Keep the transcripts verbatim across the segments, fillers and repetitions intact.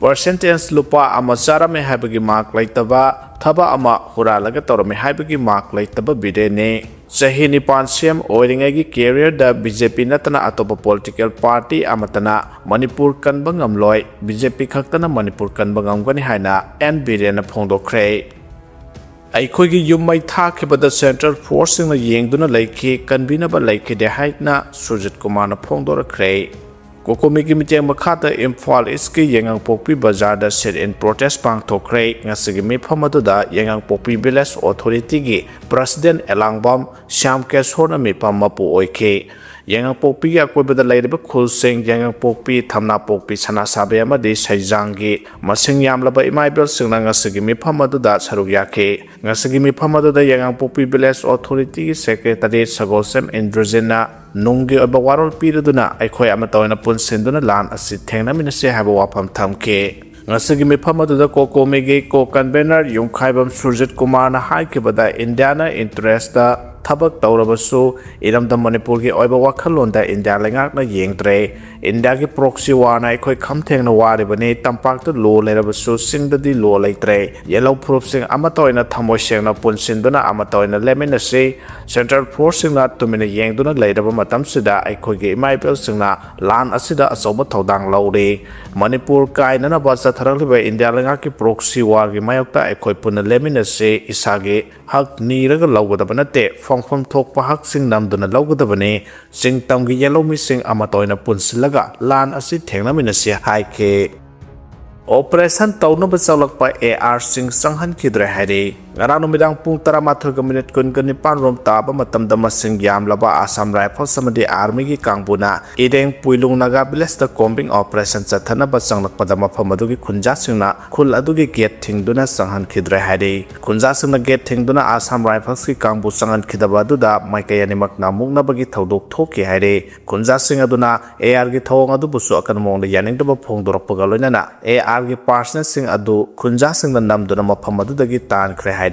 Percentage ꯂꯨꯄꯥ ꯑꯃ ꯆꯥꯔꯝꯃꯦ ꯍꯥꯏꯕꯒꯤ mark ꯂꯩꯇꯕ, ꯊꯕꯛ ꯑꯃ ꯍꯨꯔꯥꯜꯂꯒ ꯇꯧꯔꯝꯃꯦ ꯍꯥꯏꯕꯒꯤ mark ꯂꯩꯇꯕ ꯕꯤꯔꯦꯟꯅꯤ꯫ ꯆꯍꯤ ꯅꯤꯄꯥꯟ ꯁꯤ ꯑꯦꯝ ꯑꯣꯏꯔꯤꯉꯩꯒꯤ careerꯗ ꯕꯤ ꯖꯦ ꯄꯤ ꯅꯠꯇꯅ ꯑꯇꯣꯞꯄ political party ꯑꯃꯠꯇꯅ ꯃꯅꯤꯄꯨꯔ ꯀꯟꯕ ꯉꯝꯂꯣꯏ, ꯕꯤ ꯖꯦ ꯄꯤ ꯈꯛꯇꯅ ꯃꯅꯤꯄꯨꯔ ꯀꯟꯕ ꯉꯝꯒꯅꯤ ꯍꯥꯏꯅ ꯑꯦꯟ ꯕꯤꯔꯦꯟꯅ ꯐꯣꯡꯗꯣꯛꯈ꯭ꯔꯦ꯫ ꯑꯩꯈꯣꯏꯒꯤ ꯌꯨꯝ ꯃꯩ ꯊꯥꯈꯤꯕꯗ central forceꯁꯤꯡꯅ ꯌꯦꯡꯗꯨꯅ ꯂꯩꯈꯤ, ꯀꯟꯕꯤꯅꯕ ꯂꯩꯈꯤꯗꯦ ꯍꯥꯏꯅ ꯁꯨꯔꯖꯤꯠ ꯀꯨꯃꯥꯔꯅ ꯐꯣꯡꯗꯣꯔꯛꯈ꯭ꯔꯦ꯫ ꯀꯣꯀꯣꯃꯤꯒꯤ ꯃꯤꯠꯌꯦꯡ ꯃꯈꯥꯗ ꯏꯝꯐꯥꯜ ꯏꯁꯀꯤ ꯌꯥꯏꯉꯪꯄꯣꯛꯄꯤ ꯕꯖꯥꯔꯗ sit-in protest ꯄꯥꯡꯊꯣꯛꯈ꯭ꯔꯦ꯫ ꯉꯁꯤꯒꯤ ꯃꯤꯐꯝ ꯑꯗꯨꯗ ꯌꯥꯏꯉꯪꯄꯣꯛꯄꯤ village authorityꯒꯤ president ꯑꯦꯂꯥꯡꯕꯝ ꯁ꯭ꯌꯥꯝ ꯀꯦꯁꯣꯔꯅ ꯃꯤꯐꯝ ꯃꯄꯨ ꯑꯣꯏꯈꯤ꯫ ꯌꯥꯏꯉꯪꯄꯣꯛꯄꯤꯒꯤ ꯑꯀꯣꯏꯕꯗ ꯂꯩꯔꯤꯕ ꯈꯨꯜꯁꯤꯡ, ꯌꯥꯏꯉꯪꯄꯣꯛꯄꯤ, ꯊꯝꯅꯥꯄꯣꯛꯄꯤ, ꯁꯅꯥꯁꯥꯕꯦ ꯑꯃꯗꯤ ꯁꯩꯖꯥꯡꯒꯤ ꯃꯁꯤꯡ ꯌꯥꯝꯂꯕ ꯏꯃꯥ ꯏꯕꯦꯜꯁꯤꯡꯅ ꯉꯁꯤꯒꯤ ꯃꯤꯐꯝ ꯑꯗꯨꯗ ꯁꯔꯨꯛ ꯌꯥꯈꯤ꯫ ꯉꯁꯤꯒꯤ ꯃꯤꯐꯝ ꯑꯗꯨꯗ ꯌꯥꯏꯉꯪꯄꯣꯛꯄꯤ village authorityꯒꯤ secretary ꯁꯒꯣꯜꯁꯦꯝ ꯏꯟꯗ꯭ꯔꯖꯤꯠꯅ ꯅꯨꯡꯒꯤ ꯑꯣꯏꯕ ꯋꯥꯔꯣꯜ ꯄꯤꯔꯗꯨꯅ ꯑꯩꯈꯣꯏ ꯑꯃꯠꯇ ꯑꯣꯏꯅ ꯄꯨꯟꯁꯤꯟꯗꯨꯅ ꯂꯥꯟ ꯑꯁꯤ ꯊꯦꯡꯅꯃꯤꯟꯅꯁꯤ ꯍꯥꯏꯕ ꯋꯥꯐꯝ ꯊꯝꯈꯤ꯫ ꯉꯁꯤꯒꯤ ꯃꯤꯐꯝ ꯑꯗꯨꯗ ꯀꯣꯀꯣꯃꯤꯒꯤ co-convenor ꯌꯨꯝꯈꯥꯏꯕꯝ ꯁꯨꯔꯖꯤꯠ ꯀꯨꯃꯥꯔꯅ ꯍꯥꯏꯈꯤꯕꯗ, ꯏꯟꯗꯤꯌꯥꯅ interestꯇ ꯊꯕꯛ ꯇꯧꯔꯕꯁꯨ ꯏꯔꯝꯗꯝ ꯃꯅꯤꯄꯨꯔꯒꯤ ꯑꯣꯏꯕ ꯋꯥꯈꯜꯂꯣꯟꯗ ꯏꯟꯗꯤꯌꯥ ꯂꯩꯉꯥꯛꯅ ꯌꯦꯡꯗ꯭ꯔꯦ꯫ ꯏꯟꯗꯤꯌꯥꯒꯤ proxy warꯅ ꯑꯩꯈꯣꯏ ꯈꯝ ꯊꯦꯡꯅ ꯋꯥꯔꯤꯕꯅꯤ꯫ ꯇꯝꯄꯥꯛꯇ law ꯂꯩꯔꯕꯁꯨ ꯆꯤꯡꯗꯗꯤ law ꯂꯩꯇ꯭ꯔꯦ꯫ ꯌꯦꯜꯍꯧ ꯐꯨꯔꯨꯞꯁꯤꯡ ꯑꯃꯠꯇ ꯑꯣꯏꯅ ꯊꯃꯣꯏ ꯁꯦꯡꯅ ꯄꯨꯟꯁꯤꯟꯗꯨꯅ ꯑꯃꯠꯇ ꯑꯣꯏꯅ ꯂꯦꯞꯃꯤꯟꯅꯁꯤ꯫ Central forceꯁꯤꯡꯅ ꯇꯨꯃꯤꯟꯅ ꯌꯦꯡꯗꯨꯅ ꯂꯩꯔꯕ ꯃꯇꯝꯁꯤꯗ ꯑꯩꯈꯣꯏꯒꯤ ꯏꯃꯥ ꯏꯕꯦꯜꯁꯤꯡꯅ ꯂꯥꯟ ꯑꯁꯤꯗ ꯑꯆꯧꯕ ꯊꯧꯗꯥꯡ ꯂꯧꯔꯤ꯫ ꯃꯅꯤꯄꯨꯔ ꯀꯥꯏꯅꯅꯕ ꯆꯠꯊꯔꯛꯂꯤꯕ ꯏꯟꯗꯤꯌꯥ ꯂꯩꯉꯥꯛꯀꯤ proxy warꯒꯤ ꯃꯥꯌꯣꯛꯇ ꯑꯩꯈꯣꯏ ꯄꯨꯟꯅ ꯂꯦꯞꯃꯤꯟꯅꯁꯤ꯫ ꯏꯁꯥꯒꯤ ꯍꯛ ꯅꯤꯔꯒ ꯂꯧꯒꯗꯕ ꯅꯠꯇꯦ, ꯐꯪꯐꯝ ꯊꯣꯛꯄ ꯍꯛꯁꯤꯡ ꯅꯝꯗꯨꯅ ꯂꯧꯒꯗꯕꯅꯤ꯫ ꯆꯤꯡ ꯇꯝꯒꯤ ꯌꯦꯜꯍꯧꯃꯤꯁꯤꯡ ꯑꯃꯠꯇ ꯑꯣꯏꯅ ꯄꯨꯟꯁꯤꯜꯂꯒ ꯂꯥꯟ ꯑꯁꯤ ꯊꯦꯡꯅꯃꯤꯟꯅꯁꯤ ꯍꯥꯏꯈꯤ꯫ Operation ꯇꯧꯅꯕ ꯆꯪꯂꯛꯄ ARꯁꯤꯡ ꯆꯪꯍꯟꯈꯤꯗ꯭ꯔꯦ ꯍꯥꯏꯔꯤ꯫ ꯉꯔꯥꯡ ꯅꯨꯃꯤꯗꯥꯡ ꯄꯨꯡ ꯇꯔꯥꯃꯥꯊꯣꯏꯒ minute ꯀꯨꯟꯒ ꯅꯤꯄꯥꯟ ꯔꯣꯝ ꯇꯥꯕ ꯃꯇꯝꯗ ꯃꯁꯤꯡ ꯌꯥꯝꯂꯕ Assam Rifles ꯑꯃꯗꯤ Armyꯒꯤ ꯀꯥꯡꯕꯨꯅ ꯏꯔꯦꯡ ꯄꯨꯏꯂꯨꯡ ꯅꯥꯒꯥ villageꯇ combing operation ꯆꯠꯊꯅꯕ ꯆꯪꯂꯛꯄꯗ ꯃꯐꯝ ꯑꯗꯨꯒꯤ ꯈꯨꯟꯖꯥꯁꯤꯡꯅ ꯈꯨꯜ ꯑꯗꯨꯒꯤ gate ꯊꯤꯡꯗꯨꯅ ꯆꯪꯍꯟꯈꯤꯗ꯭ꯔꯦ ꯍꯥꯏꯔꯤ꯫ ꯈꯨꯟꯖꯥꯁꯤꯡꯅ gate ꯊꯤꯡꯗꯨꯅ Assam Riflesꯀꯤ ꯀꯥꯡꯕꯨ ꯆꯪꯍꯟꯈꯤꯗꯕ ꯑꯗꯨꯗ ꯃꯥꯏꯀꯩ ꯑꯅꯤꯃꯛꯅ ꯃꯨꯛꯅꯕꯒꯤ ꯊꯧꯗꯣꯛ ꯊꯣꯛꯈꯤ ꯍꯥꯏꯔꯤ꯫ ꯈꯨꯟꯖꯥꯁꯤꯡ ꯑꯗꯨꯅ ARꯒꯤ ꯊꯧꯑꯣꯡ ꯑꯗꯨꯕꯨꯁꯨ ꯑꯀꯟꯕ ꯃꯑꯣꯡꯗ ꯌꯥꯅꯤꯡꯗꯕ ꯐꯣꯡꯗꯣꯔꯛꯄꯒ ꯂꯣꯏꯅꯅ ARꯒꯤ personnelꯁꯤꯡ ꯑꯗꯨ ꯈꯨꯟꯖꯥꯁꯤꯡꯅ ꯅꯝꯗꯨꯅ ꯃꯐꯝ ꯑꯗꯨꯗꯒꯤ ꯇꯥꯟꯈ꯭ꯔꯦ ꯍꯥꯏꯔꯤ꯫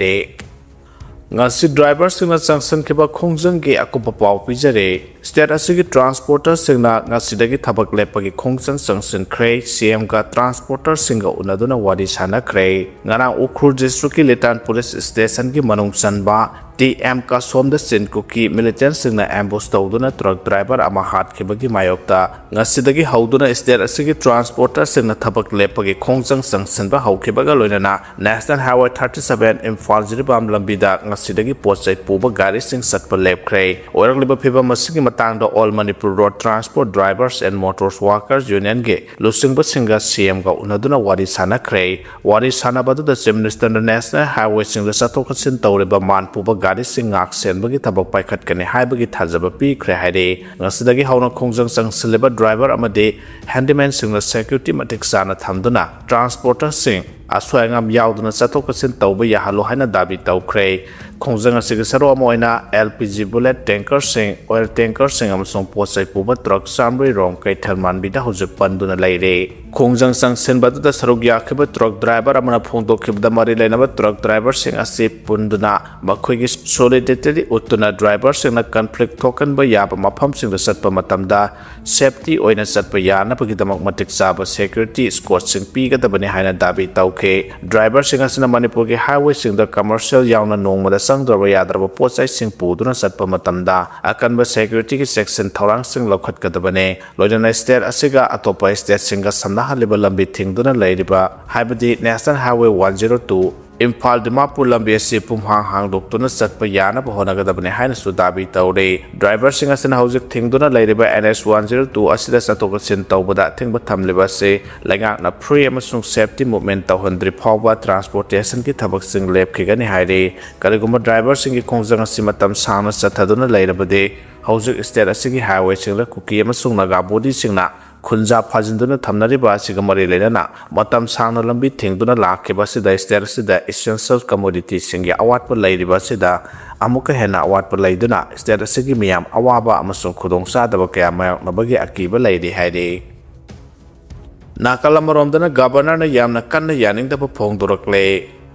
ꯉꯁꯤ driverꯁꯤꯡꯅ ꯆꯪꯁꯤꯟꯈꯤꯕ ꯈꯣꯡꯖꯪꯒꯤ ꯑꯀꯨꯞꯄ ꯄꯥꯎ ꯄꯤꯖꯔꯦ꯫ ꯁ꯭ꯇꯦꯠ ꯑꯁꯤꯒꯤ ꯇ꯭ꯔꯥꯟꯁꯄꯣꯔꯇꯔꯁꯤꯡꯅ ꯉꯁꯤꯗꯒꯤ ꯊꯕꯛ ꯂꯦꯞꯄꯒꯤ ꯈꯣꯡꯖꯪ ꯆꯪꯁꯤꯟꯈ꯭ꯔꯦ꯫ ꯁꯤ ꯑꯦꯝꯒ ꯇ꯭ꯔꯥꯟꯁꯄꯣꯔꯇꯔꯁꯤꯡꯒ ꯎꯅꯗꯨꯅ ꯋꯥꯔꯤ ꯁꯥꯟꯅꯈ꯭ꯔꯦ꯫ ꯉꯔꯥꯡ ꯎꯈ꯭ꯔꯨꯜ ꯗꯤꯁꯇ꯭ꯔꯤꯛꯀꯤ ꯂꯤꯇꯥꯟ ꯄꯨꯂꯤꯁ ꯁ꯭ꯇꯦꯁꯟꯒꯤ ꯃꯅꯨꯡ ꯆꯟꯕ ꯇꯤ ꯑꯦꯝ ꯀꯥꯁꯣꯝꯗ ꯆꯤꯟ ꯀꯨꯀꯤ ꯃꯤꯂꯤꯇꯦꯟꯁꯤꯡꯅ ꯑꯦꯝꯕꯨꯁ ꯇꯧꯗꯨꯅ ꯇ꯭ꯔꯛ ꯗ꯭ꯔꯥꯏꯚꯔ ꯑꯃ ꯍꯥꯠꯈꯤꯕꯒꯤ ꯃꯥꯌꯣꯛꯇ ꯉꯁꯤꯗꯒꯤ ꯍꯧꯗꯨꯅ ꯁ꯭ꯇꯦꯠ ꯑꯁꯤꯒꯤ ꯇ꯭ꯔꯥꯟꯁꯄꯣꯔꯇꯔꯁꯤꯡꯅ ꯊꯕꯛ ꯂꯦꯞꯄꯒꯤ ꯈꯣꯡꯖꯪ ꯆꯪꯁꯤꯟꯕ ꯍꯧꯈꯤꯕꯒ ꯂꯣꯏꯅꯅ national highway thirty seven Imphal Jiribam ꯂꯝꯕꯤꯗ ꯉꯁꯤꯗꯒꯤ ꯄꯣꯠ ꯆꯩ ꯄꯨꯕ ꯒꯥꯔꯤꯁꯤꯡ ꯆꯠꯄ ꯂꯦꯞꯈ꯭ꯔꯦ꯫ ꯑꯣꯏꯔꯛꯂꯤꯕ ꯐꯤꯕꯝ ꯑꯁꯤꯒꯤ ꯃꯇꯥꯡꯗ all Manipur road transport drivers and motors workers ꯌꯨꯅꯤꯌꯟꯒꯤ ꯂꯨꯆꯤꯡꯕꯁꯤꯡꯒ ꯁꯤ ꯑꯦꯝꯒ ꯎꯅꯗꯨꯅ ꯋꯥꯔꯤ ꯁꯥꯟꯅꯈ꯭ꯔꯦ꯫ ꯋꯥꯔꯤ ꯁꯥꯟꯅꯕ ꯑꯗꯨꯗ ꯆꯤꯐ ꯃꯤꯅꯤꯁꯇꯔꯅ ꯅꯦꯁꯅꯦꯜ ꯍꯥꯏꯋꯦꯁꯤꯡꯗ ꯆꯠꯊꯣꯛ ꯆꯠꯁꯤꯟ ꯇꯧꯔꯤꯕ ꯃꯥꯟ ꯄꯨꯕ ꯒꯥꯔꯤꯁꯤꯡ ꯉꯥꯛ ꯁꯦꯟꯕꯒꯤ ꯊꯕꯛ ꯄꯥꯏꯈꯠꯀꯅꯤ ꯍꯥꯏꯕꯒꯤ ꯊꯥꯖꯕ ꯄꯤꯈ꯭ꯔꯦ ꯍꯥꯏꯔꯤ꯫ ꯉꯁꯤꯗꯒꯤ ꯍꯧꯅ ꯈꯣꯡꯖꯪ ꯆꯪꯁꯤꯜꯂꯤꯕ ꯗ꯭ꯔꯥꯏꯚꯔ ꯑꯃꯗꯤ ꯍꯦꯟꯗꯤꯃꯦꯟꯁꯤꯡꯅ ꯁꯦꯀ꯭ꯌꯨꯔꯤꯇꯤ ꯃꯇꯤꯛ ꯆꯥꯅ ꯊꯝꯗꯨꯅ ꯇ꯭ꯔꯥꯟꯁꯄꯣꯔꯇꯔꯁꯤꯡ ꯑꯁꯣꯏ ꯑꯉꯥꯝ ꯌꯥꯎꯗꯅ ꯆꯠꯊꯣꯛ ꯆꯠꯁꯤꯟ ꯇꯧꯕ ꯌꯥꯍꯜꯂꯨ ꯍꯥꯏꯅ ꯗꯥꯕꯤ ꯇꯧꯈ꯭ꯔꯦ꯫ ꯈꯣꯡꯖꯪ ꯑꯁꯤꯒꯤ ꯁꯔꯨꯛ ꯑꯃ ꯑꯣꯏꯅ ꯑꯦꯜ ꯄꯤ ꯖꯤ ꯕꯨꯂꯦꯠ ꯇꯦꯡꯀꯔꯁꯤꯡ, ꯑꯣꯏꯜ ꯇꯦꯡꯀꯔꯁꯤꯡ ꯑꯃꯁꯨꯡ ꯄꯣꯠ ꯆꯩ ꯄꯨꯕ ꯇ꯭ꯔꯛ ꯆꯥꯝꯃꯔꯤ ꯔꯣꯝ ꯀꯩꯊꯦꯜ ꯃꯥꯟꯕꯤꯗ ꯍꯧꯖꯤꯛ ꯄꯟꯗꯨꯅ ꯂꯩꯔꯦ꯫ ꯈꯣꯡꯖꯪ ꯆꯪꯁꯤꯟꯕ ꯑꯗꯨꯗ ꯁꯔꯨꯛ ꯌꯥꯈꯤꯕ ꯇ꯭ꯔꯛ ꯗ꯭ꯔꯥꯏꯚꯔ ꯑꯃꯅ ꯐꯣꯡꯗꯣꯛꯈꯤꯕꯗ, ꯃꯔꯤ ꯂꯩꯅꯕ ꯇ꯭ꯔꯛ ꯗ꯭ꯔꯥꯏꯚꯔꯁꯤꯡ ꯑꯁꯤ ꯄꯨꯟꯗꯨꯅ ꯃꯈꯣꯏꯒꯤ ꯁꯣꯂꯤꯗꯦꯔꯤꯇꯤ ꯎꯠꯇꯨꯅ ꯗ꯭ꯔꯥꯏꯚꯔꯁꯤꯡꯅ ꯀꯟꯐ꯭ꯂꯤꯛ ꯊꯣꯛꯍꯟꯕ ꯌꯥꯕ ꯃꯐꯝꯁꯤꯡꯗ ꯆꯠꯄ ꯃꯇꯝꯗ ꯁꯦꯐꯇꯤ ꯑꯣꯏꯅ ꯆꯠꯄ ꯌꯥꯅꯕꯒꯤꯗꯃꯛ ꯃꯇꯤꯛ ꯆꯥꯕ ꯁꯦꯀ꯭ꯌꯨꯔꯤꯇꯤ ꯏꯁꯀꯣꯔꯠꯁꯤꯡ ꯄꯤꯒꯗꯕꯅꯤ ꯍꯥꯏꯅ ꯗꯥꯕꯤ ꯇꯧꯈꯤ꯫ ꯗ꯭ꯔꯥꯏꯚꯔꯁꯤꯡ ꯑꯁꯤꯅ ꯃꯅꯤꯄꯨꯔꯒꯤ ꯍꯥꯏꯋꯦꯁꯤꯡꯗ ꯀꯃꯔꯁꯤꯌꯦꯜ ꯌꯥꯎꯅ ꯅꯣꯡꯃꯗ ꯆꯪꯗ꯭ꯔꯕ ꯌꯥꯗ꯭ꯔꯕ ꯄꯣꯠ ꯆꯩꯁꯤꯡ ꯄꯨꯗꯨꯅ ꯆꯠꯄ ꯃꯇꯝꯗ ꯑꯀꯟꯕ ꯁꯦꯀ꯭ꯌꯨꯔꯤꯇꯤꯒꯤ ꯆꯦꯛꯁꯤꯟ ꯊꯧꯔꯥꯡꯁꯤꯡ ꯂꯧꯈꯠꯀꯗꯕꯅꯤ꯫ ꯂꯣꯏꯅꯅ ꯁ꯭ꯇꯦꯠ ꯑꯁꯤꯒ ꯑꯇꯣꯞꯄ ꯁ꯭ꯇꯦꯠꯁꯤꯡꯒ ꯁꯝꯅꯍꯜꯂꯤꯕ ꯂꯝꯕꯤ ꯊꯤꯡꯗꯨꯅ ꯂꯩꯔꯤꯕ, ꯍꯥꯏꯕꯗꯤ national highway one zero two, Imphal Dimapur ꯂꯝꯕꯤ ꯑꯁꯤ ꯄꯨꯝꯍꯥꯡ ꯍꯥꯡꯗꯣꯛꯇꯨꯅ ꯆꯠꯄ ꯌꯥꯅꯕ ꯍꯣꯠꯅꯒꯗꯕꯅꯤ ꯍꯥꯏꯅꯁꯨ ꯗꯥꯕꯤ ꯇꯧꯔꯤ꯫ ꯗ꯭ꯔꯥꯏꯚꯔꯁꯤꯡ ꯑꯁꯤꯅ ꯍꯧꯖꯤꯛ ꯊꯤꯡꯗꯨꯅ ꯂꯩꯔꯤꯕ N S one zero two ꯑꯁꯤꯗ ꯆꯠꯊꯣꯛ ꯆꯠꯁꯤꯟ ꯇꯧꯕꯗ ꯑꯊꯤꯡꯕ ꯊꯝꯂꯤꯕ ꯑꯁꯤ ꯂꯩꯉꯥꯛꯅ ꯐ꯭ꯔꯤ ꯑꯃꯁꯨꯡ ꯁꯦꯐꯇꯤ ꯃꯨꯚꯃꯦꯟ ꯇꯧꯍꯟꯗ꯭ꯔꯤ ꯐꯥꯎꯕ ꯇ꯭ꯔꯥꯟꯁꯄꯣꯔꯇꯦꯁꯟꯒꯤ ꯊꯕꯛꯁꯤꯡ ꯂꯦꯞꯈꯤꯒꯅꯤ ꯍꯥꯏꯔꯤ꯫ ꯀꯔꯤꯒꯨꯝꯕ ꯗ꯭ꯔꯥꯏꯚꯔꯁꯤꯡꯒꯤ ꯈꯣꯡꯖꯪ ꯑꯁꯤ ꯃꯇꯝ ꯁꯥꯡꯅ ꯆꯠꯊꯗꯨꯅ ꯂꯩꯔꯕꯗꯤ, ꯍꯧꯖꯤꯛ ꯁ꯭ꯇꯦꯠ ꯑꯁꯤꯒꯤ ꯍꯥꯏꯋꯦꯁꯤꯡꯗ ꯀꯨꯀꯤ ꯑꯃꯁꯨꯡ ꯅꯥꯒꯥ ꯕꯣꯗꯤꯁꯤꯡꯅ ꯈꯨꯟꯖꯥ ꯐꯥꯖꯤꯟꯗꯨꯅ ꯊꯝꯅꯔꯤꯕ ꯑꯁꯤꯒ ꯃꯔꯤ ꯂꯩꯅꯅ ꯃꯇꯝ ꯁꯥꯡꯅ ꯂꯝꯕꯤ ꯊꯤꯡꯗꯨꯅ ꯂꯥꯛꯈꯤꯕ ꯑꯁꯤꯗ ꯁ꯭ꯇꯦꯠ ꯑꯁꯤꯗ ꯏꯁꯦꯟꯁꯤꯌꯦꯜ ꯀꯃꯣꯗꯤꯇꯤꯁꯤꯡꯒꯤ ꯑꯋꯥꯠꯄ ꯂꯩꯔꯤꯕ ꯑꯁꯤꯗ ꯑꯃꯨꯛꯀ ꯍꯦꯟꯅ ꯑꯋꯥꯠꯄ ꯂꯩꯗꯨꯅ ꯁ꯭ꯇꯦꯠ ꯑꯁꯤꯒꯤ ꯃꯤꯌꯥꯝ ꯑꯋꯥꯕ ꯑꯃꯁꯨꯡ ꯈꯨꯗꯣꯡꯆꯥꯗꯕ ꯀꯌꯥ ꯃꯥꯌꯣꯛꯅꯕꯒꯤ ꯑꯀꯤꯕ ꯂꯩꯔꯤ ꯍꯥꯏꯔꯤ꯫ ꯅꯥꯀꯜ ꯑꯃꯔꯣꯝꯗꯅ ꯒꯕꯔꯅꯔꯅ ꯌꯥꯝꯅ ꯀꯟꯅ ꯌꯥꯅꯤꯡꯗꯕ ꯐꯣꯡꯗꯣꯔꯛꯂꯦ꯫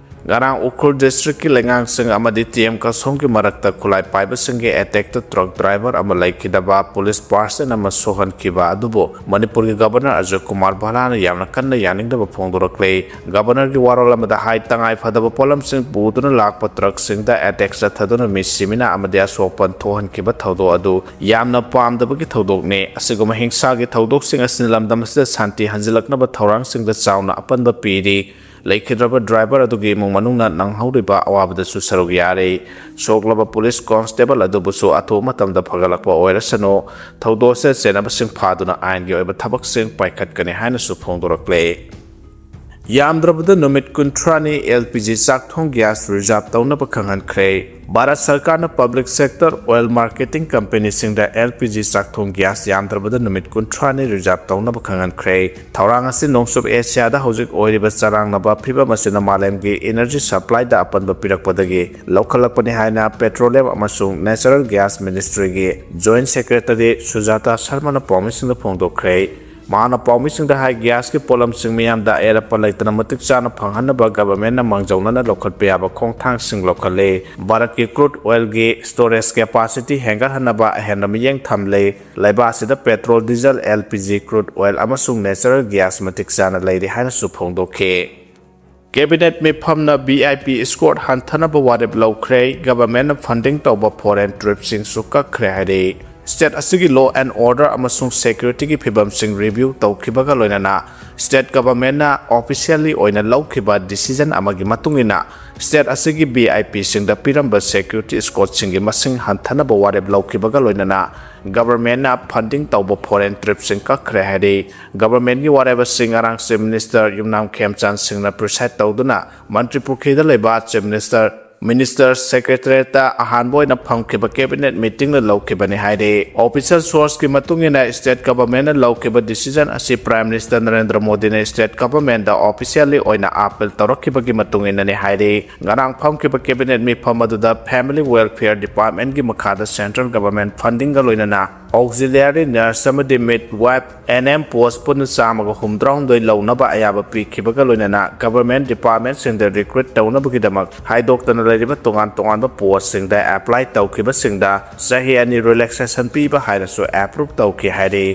ꯉꯔꯥꯡ ꯎꯈ꯭ꯔꯨꯜ ꯗꯤꯁꯇ꯭ꯔꯤꯛꯀꯤ ꯂꯩꯉꯥꯛꯁꯤꯡ ꯑꯃꯗꯤ ꯇꯤ ꯑꯦꯝ ꯀꯁꯣꯡꯒꯤ ꯃꯔꯛꯇ ꯈꯨꯠꯂꯥꯏ ꯄꯥꯏꯕꯁꯤꯡꯒꯤ ꯑꯦꯇꯦꯛꯇ ꯇ꯭ꯔꯛ ꯗ꯭ꯔꯥꯏꯚꯔ ꯑꯃ ꯂꯩꯈꯤꯗꯕ, ꯄꯨꯂꯤꯁ ꯄꯥꯔꯁꯟ ꯑꯃ ꯁꯣꯛꯍꯟꯈꯤꯕ ꯑꯗꯨꯕꯨ ꯃꯅꯤꯄꯨꯔꯒꯤ ꯒꯕꯔꯅꯔ ꯑꯖꯣꯏ ꯀꯨꯃꯥꯔ ꯚꯜꯂꯥꯅ ꯌꯥꯝꯅ ꯀꯟꯅ ꯌꯥꯅꯤꯡꯗꯕ ꯐꯣꯡꯗꯣꯔꯛꯂꯦ꯫ ꯒꯕꯔꯅꯔꯒꯤ ꯋꯥꯔꯣꯜ ꯑꯃꯗ ꯍꯥꯏ, ꯇꯉꯥꯏ ꯐꯗꯕ ꯄꯣꯠꯂꯝꯁꯤꯡ ꯄꯨꯗꯨꯅ ꯂꯥꯛꯄ ꯇ꯭ꯔꯛꯁꯤꯡꯗ ꯑꯦꯇꯦꯛ ꯆꯠꯊꯗꯨꯅ ꯃꯤ ꯁꯤꯃꯤꯅ ꯑꯃꯗꯤ ꯑꯁꯣꯛꯄꯟ ꯊꯣꯛꯍꯟꯈꯤꯕ ꯊꯧꯗꯣꯛ ꯑꯗꯨ ꯌꯥꯝꯅ ꯄꯥꯝꯗꯕꯒꯤ ꯊꯧꯗꯣꯛꯅꯤ꯫ ꯑꯁꯤꯒꯨꯝꯕ ꯍꯤꯡꯁꯥꯒꯤ ꯊꯧꯗꯣꯛꯁꯤꯡ ꯑꯁꯤꯅ ꯂꯝꯗꯝ ꯑꯁꯤꯗ ꯁꯥꯟꯇꯤ ꯍꯟꯖꯤꯜꯂꯛꯅꯕ ꯊꯧꯔꯥꯡꯁꯤꯡꯗ ꯆꯥꯎꯅ ꯑꯄꯟꯕ ꯄꯤꯔꯤ꯫ ꯂꯩꯈꯤꯗ꯭ꯔꯕ ꯗ꯭ꯔꯥꯏꯚꯔ ꯑꯗꯨꯒꯤ ꯏꯃꯨꯡ ꯃꯅꯨꯡꯅ ꯅꯪꯍꯧꯔꯤꯕ ꯑꯋꯥꯕꯗꯁꯨ ꯁꯔꯨꯛ ꯌꯥꯔꯤ꯫ ꯁꯣꯛꯂꯕ ꯄꯨꯂꯤꯁ ꯀꯣꯟꯁꯇꯦꯕꯜ ꯑꯗꯨꯕꯨꯁꯨ ꯑꯊꯨꯕ ꯃꯇꯝꯗ ꯐꯒꯠꯂꯛꯄ ꯑꯣꯏꯔꯁꯅꯨ꯫ ꯊꯧꯗꯣꯛ ꯑꯁꯤꯗ ꯆꯦꯟꯅꯕꯁꯤꯡ ꯐꯥꯗꯨꯅ ꯑꯥꯏꯟꯒꯤ ꯑꯣꯏꯕ ꯊꯕꯛꯁꯤꯡ ꯄꯥꯏꯈꯠꯀꯅꯤ ꯍꯥꯏꯅꯁꯨ ꯐꯣꯡꯗꯣꯔꯛꯂꯦ꯫ ꯌꯥꯝꯗ꯭ꯔꯕꯗ ꯅꯨꯃꯤꯠ ꯀꯨꯟꯊ꯭ꯔꯥꯅꯤ ꯑꯦꯜ ꯄꯤ ꯖꯤ ꯆꯥꯛꯊꯣꯡ ꯒ꯭ꯌꯥꯁ ꯔꯤꯖꯥꯔꯚ ꯇꯧꯅꯕ ꯈꯪꯍꯟꯈ꯭ꯔꯦ꯫ ꯚꯥꯔꯠ ꯁꯔꯀꯥꯔꯅ ꯄꯕ꯭ꯂꯤꯛ ꯁꯦꯛꯇꯔ ꯑꯣꯏꯜ ꯃꯥꯔꯀꯦꯇꯤꯡ ꯀꯝꯄꯦꯅꯤꯁꯤꯡꯗ ꯑꯦꯜ ꯄꯤ ꯖꯤ ꯆꯥꯛꯊꯣꯡ ꯒ꯭ꯌꯥꯁ ꯌꯥꯝꯗ꯭ꯔꯕꯗ ꯅꯨꯃꯤꯠ ꯀꯨꯟꯊ꯭ꯔꯥꯅꯤ ꯔꯤꯖꯥꯔꯚ ꯇꯧꯅꯕ ꯈꯪꯍꯟꯈ꯭ꯔꯦ꯫ ꯊꯧꯔꯥꯡ ꯑꯁꯤ ꯅꯣꯡꯆꯨꯞ ꯑꯦꯁꯤꯌꯥꯗ ꯍꯧꯖꯤꯛ ꯑꯣꯏꯔꯤꯕ ꯆꯔꯥꯡꯅꯕ ꯐꯤꯚꯝ ꯑꯁꯤꯅ ꯃꯥꯂꯦꯝꯒꯤ ꯏꯅꯔꯖꯤ ꯁꯄ꯭ꯂꯥꯏꯗ ꯑꯄꯟꯕ ꯄꯤꯔꯛꯄꯗꯒꯤ ꯂꯧꯈꯠꯂꯛꯄꯅꯤ ꯍꯥꯏꯅ ꯄꯦꯇ꯭ꯔꯣꯂꯤꯌꯝ ꯑꯃꯁꯨꯡ ꯅꯦꯆꯔꯦꯜ ꯒ꯭ꯌꯥꯁ ꯃꯤꯅꯤꯁꯇ꯭ꯔꯤꯒꯤ ꯖꯣꯏꯟꯠ ꯁꯦꯀ꯭ꯔꯦꯇꯔꯤ ꯁꯨꯖꯥꯇꯥ ꯁꯔꯃꯅ ꯄꯥꯎꯃꯤꯁꯤꯡꯗ ꯐꯣꯡꯗꯣꯛꯈ꯭ꯔꯦ꯫ ꯃꯍꯥꯛꯅ ꯄꯥꯎꯃꯤꯁꯤꯡꯗ ꯍꯥꯏ, ꯒ꯭ꯌꯥꯁꯀꯤ ꯄꯣꯠꯂꯝꯁꯤꯡ ꯃꯤꯌꯥꯝꯗ ꯑꯌꯦꯠ ꯑꯄꯟ ꯂꯩꯇꯅ ꯃꯇꯤꯛ ꯆꯥꯅ ꯐꯪꯍꯟꯅꯕ ꯒꯚꯔꯟꯃꯦꯟꯠꯅ ꯃꯥꯡꯖꯧꯅꯅ ꯂꯧꯈꯠꯄ ꯌꯥꯕ ꯈꯣꯡꯊꯥꯡꯁꯤꯡ ꯂꯧꯈꯠꯂꯦ꯫ ꯚꯥꯔꯠꯀꯤ ꯀ꯭ꯔꯨꯗ ꯑꯣꯏꯜꯒꯤ ꯁ꯭ꯇꯣꯔꯦꯖ ꯀꯦꯄꯥꯁꯤꯇꯤ ꯍꯦꯟꯒꯠꯍꯟꯅꯕ ꯑꯍꯦꯟꯕ ꯃꯤꯠꯌꯦꯡ ꯊꯝꯂꯦ꯫ ꯂꯩꯕꯥꯛ ꯑꯁꯤꯗ petrol, diesel, L P G, crude oil ꯑꯃꯁꯨꯡ ꯅꯦꯆꯔꯦꯜ ꯒ꯭ꯌꯥꯁ ꯃꯇꯤꯛ ꯆꯥꯅ ꯂꯩꯔꯤ ꯍꯥꯏꯅꯁꯨ ꯐꯣꯡꯗꯣꯛꯈꯤ꯫ ꯀꯦꯕꯤꯅꯦꯠ ꯃꯤꯐꯝꯅ ꯚꯤ ꯑꯥꯏ ꯄꯤ ꯏꯁꯀꯣꯔꯠ ꯍꯟꯊꯅꯕ ꯋꯥꯔꯦꯞ ꯂꯧꯈ꯭ꯔꯦ꯫ ꯒꯚꯔꯟꯃꯦꯟꯠꯅ ꯐꯟꯗꯤꯡ ꯇꯧꯕ ꯐꯣꯔꯦꯟ ꯇ꯭ꯔꯤꯞꯁꯤꯡꯁꯨ ꯀꯛꯈ꯭ꯔꯦ ꯍꯥꯏꯔꯤ꯫ ꯁ꯭ꯇꯦꯠ ꯑꯁꯤꯒꯤ ꯂꯣ ꯑꯦꯟ ꯑꯣꯔꯗꯔ ꯑꯃꯁꯨꯡ ꯁꯦꯀ꯭ꯌꯨꯔꯤꯇꯤꯒꯤ ꯐꯤꯕꯝꯁꯤꯡ ꯔꯤꯚ꯭ꯌꯨ ꯇꯧꯈꯤꯕꯒ ꯂꯣꯏꯅꯅ ꯁ꯭ꯇꯦꯠ ꯒꯚꯔꯟꯃꯦꯟꯠꯅ ꯑꯣꯐꯤꯁꯤꯌꯦꯜꯂꯤ ꯑꯣꯏꯅ ꯂꯧꯈꯤꯕ ꯗꯤꯁꯤꯖꯟ ꯑꯃꯒꯤ ꯃꯇꯨꯡ ꯏꯟꯅ ꯁ꯭ꯇꯦꯠ ꯑꯁꯤꯒꯤ ꯚꯤ ꯑꯥꯏ ꯄꯤꯁꯤꯡꯗ ꯄꯤꯔꯝꯕ ꯁꯦꯀ꯭ꯌꯨꯔꯤꯇꯤ ꯏꯁꯀꯣꯔꯠꯁꯤꯡꯒꯤ ꯃꯁꯤꯡ ꯍꯟꯊꯅꯕ ꯋꯥꯔꯦꯞ ꯂꯧꯈꯤꯕꯒ ꯂꯣꯏꯅꯅ ꯒꯚꯔꯟꯃꯦꯟꯠꯅ ꯐꯟꯗꯤꯡ ꯇꯧꯕ ꯐꯣꯔꯦꯟ ꯇ꯭ꯔꯤꯞꯁꯤꯡ ꯀꯛꯈ꯭ꯔꯦ ꯍꯥꯏꯔꯤ꯫ ꯒꯚꯔꯟꯃꯦꯟꯠꯀꯤ ꯋꯥꯔꯦꯞ ꯑꯁꯤ ꯉꯔꯥꯡ ꯆꯤꯐ ꯃꯤꯅꯤꯁꯇꯔ ꯌꯨꯝꯅꯥꯝ ꯈꯦꯝꯆꯥꯟ ꯁꯤꯡꯅ ꯄ꯭ꯔꯤꯁꯥꯏꯗ ꯇꯧꯗꯨꯅ ꯃꯟꯇ꯭ꯔꯤ ꯄꯨꯈ꯭ꯔꯤꯗ ꯂꯩꯕ ꯆꯤꯐ ꯃꯤꯅꯤꯁꯇꯔ ꯃꯤꯅꯤꯁꯇꯔ ꯁꯦꯀ꯭ꯔꯦꯇꯔꯤꯌꯦꯠꯇ ꯑꯍꯥꯟꯕ ꯑꯣꯏꯅ ꯐꯝꯈꯤꯕ ꯀꯦꯕꯤꯅꯦꯠ ꯃꯤꯇꯤꯡꯗ ꯂꯧꯈꯤꯕꯅꯤ ꯍꯥꯏꯔꯤ꯫ ꯑꯣꯐꯤꯁꯤꯌꯦꯜ ꯁꯣꯔꯁꯀꯤ ꯃꯇꯨꯡ ꯏꯟꯅ ꯁ꯭ꯇꯦꯠ ꯒꯚꯔꯟꯃꯦꯟꯠꯅ ꯂꯧꯈꯤꯕ ꯗꯤꯁꯤꯖꯟ ꯑꯁꯤ ꯄ꯭ꯔꯥꯏꯝ ꯃꯤꯅꯤꯁꯇꯔ ꯅꯔꯦꯟꯗ꯭ꯔ ꯃꯣꯗꯤꯅ ꯁ꯭ꯇꯦꯠ ꯒꯚꯔꯟꯃꯦꯟꯠꯗ ꯑꯣꯐꯤꯁꯤꯌꯦꯜꯂꯤ ꯑꯣꯏꯅ ꯑꯥꯄꯤꯜ ꯇꯧꯔꯛꯈꯤꯕꯒꯤ ꯃꯇꯨꯡ ꯏꯟꯅꯅꯤ ꯍꯥꯏꯔꯤ꯫ ꯉꯔꯥꯡ ꯐꯝꯈꯤꯕ ꯀꯦꯕꯤꯅꯦꯠ ꯃꯤꯐꯝ ꯑꯗꯨꯗ ꯐꯦꯃꯤꯂꯤ ꯋꯦꯜꯐꯤꯌꯔ ꯗꯤꯄꯥꯔꯠꯃꯦꯟꯠꯀꯤ ꯃꯈꯥꯗ ꯁꯦꯟꯇ꯭ꯔꯦꯜ ꯒꯚꯔꯟꯃꯦꯟꯠ ꯐꯟꯗꯤꯡꯒ ꯂꯣꯏꯅꯅ Auxiliary nurse ꯑꯃꯗꯤ midwife, N M post ꯄꯨꯟꯅ ꯆꯥꯝꯃꯒ ꯍꯨꯝꯗ꯭ꯔꯥꯍꯨꯝꯗꯣꯏ ꯂꯧꯅꯕ ꯑꯌꯥꯕ ꯄꯤꯈꯤꯕꯒ ꯂꯣꯏꯅꯅ government departmentꯁꯤꯡꯗ recruit ꯇꯧꯅꯕꯒꯤꯗꯃꯛ ꯍꯥꯏꯗꯣꯛꯇꯅ ꯂꯩꯔꯤꯕ ꯇꯣꯉꯥꯟ ꯇꯣꯉꯥꯟꯕ postꯁꯤꯡꯗ apply ꯇꯧꯈꯤꯕꯁꯤꯡꯗ ꯆꯍꯤ ꯑꯅꯤ relaxation ꯄꯤꯕ ꯍꯥꯏꯅꯁꯨ approve ꯇꯧꯈꯤ ꯍꯥꯏꯔꯤ꯫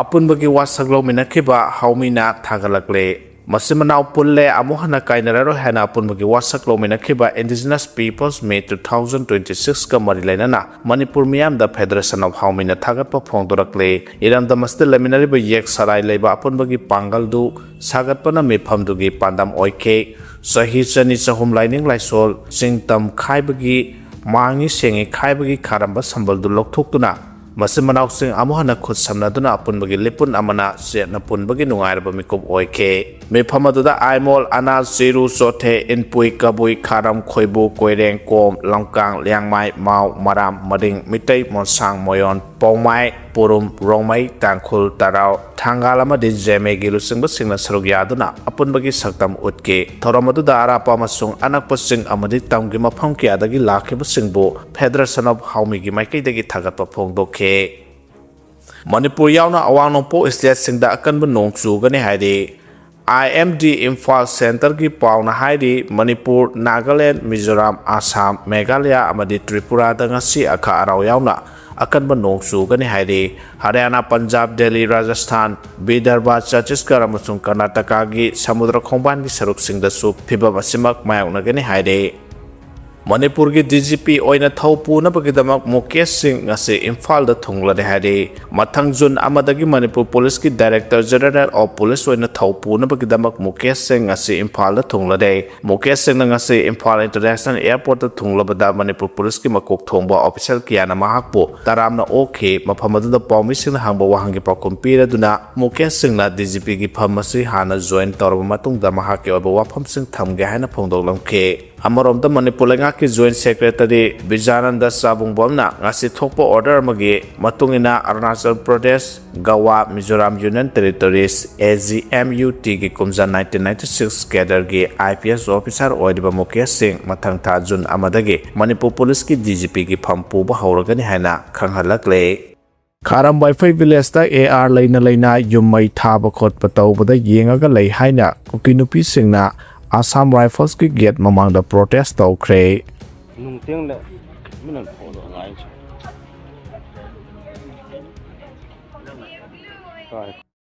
ꯑꯄꯨꯟꯕꯒꯤ ꯋꯥꯁꯛ ꯂꯧꯃꯤꯟꯅꯈꯤꯕ ꯍꯥꯎꯃꯤꯅ ꯊꯥꯒꯠꯂꯛꯂꯦ꯫ ꯃꯆꯤꯟ ꯃꯅꯥꯎ ꯄꯨꯜꯂꯦ, ꯑꯃꯨꯛ ꯍꯟꯅ ꯀꯥꯏꯅꯔꯔꯣꯏ ꯍꯥꯏꯅ ꯑꯄꯨꯟꯕꯒꯤ ꯋꯥꯁꯛ ꯂꯧꯃꯤꯟꯅꯈꯤꯕ Indigenous Peoples Meet two thousand twenty sixꯀ ꯃꯔꯤ ꯂꯩꯅꯅ ꯃꯅꯤꯄꯨꯔ ꯃꯤꯌꯥꯝꯗ Federation of ꯍꯥꯎꯃꯤꯅ ꯊꯥꯒꯠꯄ ꯐꯣꯡꯗꯣꯔꯛꯂꯦ꯫ ꯏꯔꯝꯗꯝ ꯑꯁꯤꯗ ꯂꯩꯃꯤꯟꯅꯔꯤꯕ ꯌꯦꯛ ꯁꯂꯥꯏ ꯂꯩꯕ ꯑꯄꯨꯟꯕꯒꯤ ꯄꯥꯡꯒꯜꯗꯨ ꯁꯥꯒꯠꯄꯅ ꯃꯤꯐꯝꯗꯨꯒꯤ ꯄꯥꯟꯗꯝ ꯑꯣꯏꯈꯤ꯫ ꯆꯍꯤ ꯆꯅꯤ ꯆꯍꯨꯝ ꯂꯥꯏꯅꯤꯡ ꯂꯥꯏꯁꯣꯜ, ꯆꯤꯡ ꯇꯝ ꯈꯥꯏꯕꯒꯤ, ꯃꯥꯡꯉꯤ ꯁꯦꯡꯉꯤ ꯈꯥꯏꯕꯒꯤ ꯈꯥꯔꯝꯕ ꯁꯝꯕꯜꯗꯨ ꯂꯧꯊꯣꯛꯇꯨꯅ ꯃꯆꯤꯟ ꯃꯅꯥꯎꯁꯤꯡ ꯑꯃꯨꯛ ꯍꯟꯅ ꯈꯨꯠ ꯁꯝꯅꯗꯨꯅ ꯑꯄꯨꯟꯕꯒꯤ ꯂꯤꯄꯨꯟ ꯑꯃꯅ ꯆꯦꯠꯅ ꯄꯨꯟꯕꯒꯤ ꯅꯨꯡꯉꯥꯏꯔꯕ ꯃꯤꯀꯨꯞ ꯑꯣꯏꯈꯤ꯫ ꯃꯤꯐꯝ ꯑꯗꯨꯗ ꯑꯥꯏꯃꯣꯜ, ꯑꯅꯥ, ꯆꯤꯔꯨ, ꯆꯣꯊꯦ, ꯏꯟꯄꯨꯏ, ꯀꯕꯨꯏ, ꯈꯥꯔꯝ, ꯈꯣꯏꯕꯨ, ꯀꯣꯏꯔꯦꯡ, ꯀꯣꯝ, ꯂꯝꯀꯥꯡ, ꯂꯤꯌꯥꯡꯃꯥꯏ, ꯃꯥꯎ, ꯃꯔꯥꯝ, ꯃꯔꯤꯡ, ꯃꯤꯇꯩ, ꯃꯣꯟꯁꯥꯡ, ꯃꯣꯌꯣꯟ, ꯄꯧꯃꯥꯏ, ꯄꯨꯔꯨꯝ, ꯔꯣꯡꯃꯩ, ꯇꯥꯡꯈꯨꯜ, ꯇꯔꯥꯎ, ꯊꯥꯡꯒꯥꯜ ꯑꯃꯗꯤ ꯖꯦꯃꯦꯒꯤ ꯂꯨꯆꯤꯡꯕꯁꯤꯡꯅ ꯁꯔꯨꯛ ꯌꯥꯗꯨꯅ ꯑꯄꯨꯟꯕꯒꯤ ꯁꯛꯇꯝ ꯎꯠꯈꯤ꯫ ꯊꯧꯔꯝ ꯑꯗꯨꯗ ꯑꯔꯥꯞꯄ ꯑꯃꯁꯨꯡ ꯑꯅꯛꯄ ꯆꯤꯡ ꯑꯃꯗꯤ ꯇꯝꯒꯤ ꯃꯐꯝ ꯀꯌꯥꯗꯒꯤ ꯂꯥꯛꯈꯤꯕꯁꯤꯡꯕꯨ Federation of ꯍꯥꯎꯃꯤꯒꯤ ꯃꯥꯏꯀꯩꯗꯒꯤ ꯊꯥꯒꯠꯄ ꯐꯣꯡꯗꯣꯛꯈꯤ꯫ ꯃꯅꯤꯄꯨꯔ ꯌꯥꯎꯅ ꯑꯋꯥꯡ ꯅꯣꯡꯄꯣꯛ stateꯁꯤꯡꯗ ꯑꯀꯟꯕ ꯅꯣꯡ ꯆꯨꯒꯅꯤ ꯍꯥꯏꯔꯤ꯫ I M D ꯏꯝꯐꯥꯜ centreꯒꯤ ꯄꯥꯎꯅ ꯍꯥꯏꯔꯤ, ꯃꯅꯤꯄꯨꯔ, ꯅꯥꯒꯥꯂꯦꯟ, ꯃꯤꯖꯣꯔꯥꯝ, ꯑꯁꯥꯝ, ꯃꯦꯘꯥꯂꯌꯥ ꯑꯃꯗꯤ ꯇ꯭ꯔꯤꯄꯨꯔꯥꯗ ꯉꯁꯤ ꯑꯈꯥ ꯑꯔꯥꯎ ꯌꯥꯎꯅ ꯑꯀꯟꯕ ꯅꯣꯡ ꯆꯨꯒꯅꯤ ꯍꯥꯏꯔꯤ꯫ ꯍꯔꯤꯌꯥꯅꯥ, ꯄꯟꯖꯥꯕ, ꯗꯦꯜꯂꯤ, ꯔꯥꯖꯁꯊꯥꯟ, ꯕꯤꯗꯔꯚꯥ, ꯆꯇꯤꯁꯒꯔ ꯑꯃꯁꯨꯡ ꯀꯔꯅꯥꯇꯀꯥꯒꯤ ꯁꯃꯨꯗ꯭ꯔ ꯈꯣꯡꯕꯥꯟꯒꯤ ꯁꯔꯨꯛꯁꯤꯡꯗꯁꯨ ꯐꯤꯚꯝ ꯑꯁꯤꯃꯛ ꯃꯥꯌꯣꯛꯅꯒꯅꯤ ꯍꯥꯏꯔꯤ꯫ ꯃꯅꯤꯄꯨꯔꯒꯤ D G P ꯑꯣꯏꯅ ꯊꯧ ꯄꯨꯅꯕꯒꯤꯗꯃꯛ ꯃꯨꯀꯦꯁ ꯁꯤꯡ ꯉꯁꯤ ꯏꯝꯐꯥꯜꯗ ꯊꯨꯡꯂꯔꯦ ꯍꯥꯏꯔꯤ꯫ ꯃꯊꯪ ꯖꯨꯟ ꯑꯃꯗꯒꯤ ꯃꯅꯤꯄꯨꯔ ꯄꯨꯂꯤꯁꯀꯤ Director General of Police ꯑꯣꯏꯅ ꯊꯧ ꯄꯨꯅꯕꯒꯤꯗꯃꯛ ꯃꯨꯀꯦꯁ ꯁꯤꯡ ꯉꯁꯤ ꯏꯝꯐꯥꯜꯗ ꯊꯨꯡꯂꯔꯦ꯫ ꯃꯨꯀꯦꯁ ꯁꯤꯡꯅ ꯉꯁꯤ ꯏꯝꯐꯥꯜ International Airportꯇ ꯊꯨꯡꯂꯕꯗ ꯃꯅꯤꯄꯨꯔ ꯄꯨꯂꯤꯁꯀꯤ ꯃꯀꯣꯛ ꯊꯣꯡꯕ official ꯀꯌꯥꯅ ꯃꯍꯥꯛꯄꯨ ꯇꯔꯥꯝꯅ ꯑꯣꯛꯈꯤ꯫ ꯃꯐꯝ ꯑꯗꯨꯗ ꯄꯥꯎꯃꯤꯁꯤꯡꯅ ꯍꯪꯕ ꯋꯥꯍꯪꯒꯤ ꯄꯥꯎꯈꯨꯝ ꯄꯤꯔꯗꯨꯅ ꯃꯨꯀꯦꯁ ꯁꯤꯡꯅ D G Pꯒꯤ ꯐꯝ ꯑꯁꯤ ꯍꯥꯟꯅ join ꯇꯧꯔꯕ ꯃꯇꯨꯡꯗ ꯃꯍꯥꯛꯀꯤ ꯑꯣꯏꯕ ꯋꯥꯐꯝꯁꯤꯡ ꯊꯝꯒꯦ ꯍꯥꯏꯅ ꯐꯣꯡꯗꯣꯛꯂꯝꯈꯤ꯫ ꯑꯃꯔꯣꯝꯗ, ꯃꯅꯤꯄꯨꯔ ꯂꯩꯉꯥꯛꯀꯤ Joint Secretary ꯕꯤꯖꯌꯥꯅꯟꯗ ꯆꯥꯕꯨꯡꯕꯝꯅ ꯉꯁꯤ ꯊꯣꯛꯄ order ꯑꯃꯒꯤ ꯃꯇꯨꯡ ꯏꯟꯅ, ꯑꯔꯨꯅꯥꯆꯜ ꯄ꯭ꯔꯗꯦꯁ, ꯒꯋꯥ, Mizoram Union Territories, A G M U T ꯒꯤ ꯀꯨꯝꯖꯥ nineteen ninety six cadre ꯒꯤ I P S officer ꯑꯣꯏꯔꯤꯕ ꯃꯨꯀꯦꯁ ꯁꯤꯡ ꯃꯊꯪ ꯊꯥ ꯖꯨꯟ ꯑꯃꯗꯒꯤ ꯃꯅꯤꯄꯨꯔ ꯄꯨꯂꯤꯁꯀꯤ D G P ꯒꯤ ꯐꯝ ꯄꯨꯕ ꯍꯧꯔꯒꯅꯤ ꯍꯥꯏꯅ ꯈꯪꯍꯜꯂꯛꯂꯦ꯫ ꯈꯥꯔꯝ ꯋꯥꯏꯐꯩ village ꯇ A R ꯂꯩꯅ ꯂꯩꯅ ꯌꯨꯝ ꯃꯩ ꯊꯥꯕ ꯈꯣꯠꯄ ꯇꯧꯕꯗ ꯌꯦꯡꯉꯒ ꯂꯩ ꯍꯥꯏꯅ ꯀꯨꯀꯤ ꯅꯨꯄꯤꯁꯤꯡꯅ Assam Rifles ꯀꯤ gate ꯃꯃꯥꯡꯗ protest ꯇꯧꯈ꯭ꯔꯦ꯫ ꯅꯨꯡꯇꯦꯡꯅ ꯃꯤꯅ ꯐꯣꯟꯗꯣ ꯉꯥꯏ꯫